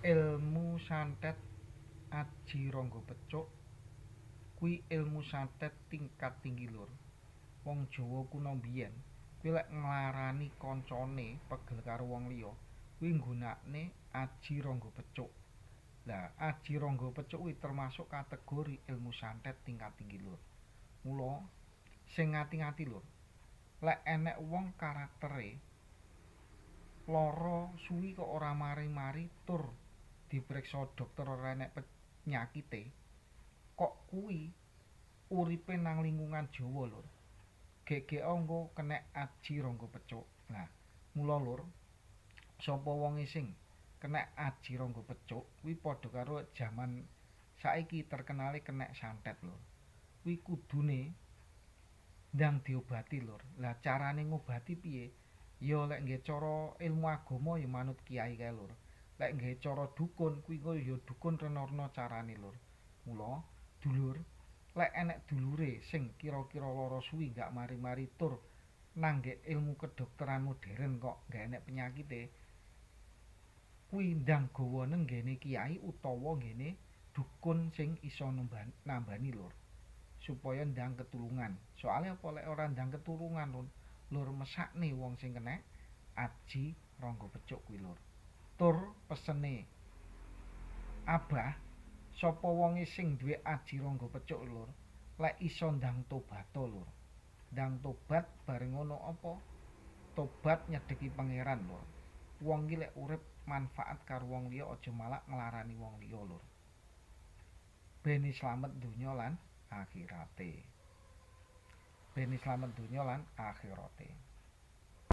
Ilmu santet Aji Rangga Pecuk kuwi ilmu santet tingkat tinggi, lur. Wong Jawa kuno mbiyen kuwi lek nglarani kancane pegel karo wong liya, kuwi nggunakne Aji Rangga Pecuk. Lah, Aji Rangga Pecuk kuwi termasuk kategori ilmu santet tingkat tinggi, lur. Mula sing ngati-ati, lur. Lek enek wong karaktere lara suwi kok ora mari-mari tur diperiksa dokter ora enek penyakite, kok kuwi uripe nang lingkungan Jawa, lur. Gek-gek engko kenek Aji Rangga Pecuk. Nah, mula lur, sapa wonge sing kenek Aji Rangga Pecuk kuwi padha karo jaman saiki terkenale kenek santet, lur. Kuwi kudune ndang diobati, lur. Lah, carane ngobati piye? Ya lek ngge cara ilmu agama ya manut kiai kae, lur. Lek ngge cara dukun kuwi engko ya dukun rena-rena carane, lur. Mula dulur, lek enek dulure sing kira-kira lara suwi gak mari-mari tur nang nggek ilmu kedokteran modern kok gak enek penyakite, kuwi ndang gawa nang nggene kiai utawa nggene dukun sing iso nambani, lur, supaya ndang ketulungan. Soale apa? Lek ora ndang ketulungan, lur, lur, mesakne wong sing kenek Aji Rangga Pecuk kuwi, lur. Tur pesene Abah, sapa wonge sing duwe Aji Rangga Pecuk, lur, lek iso ndang tobat, lur. Ndang tobat, bareng ngono apa? Tobat nyedeki pangeran, lur. Wong iki lek urip manfaat karo wong liya, aja malah nglarani wong liya, lur. Ben slamet donya lan akhirate. Ben slamet donya lan akhirate.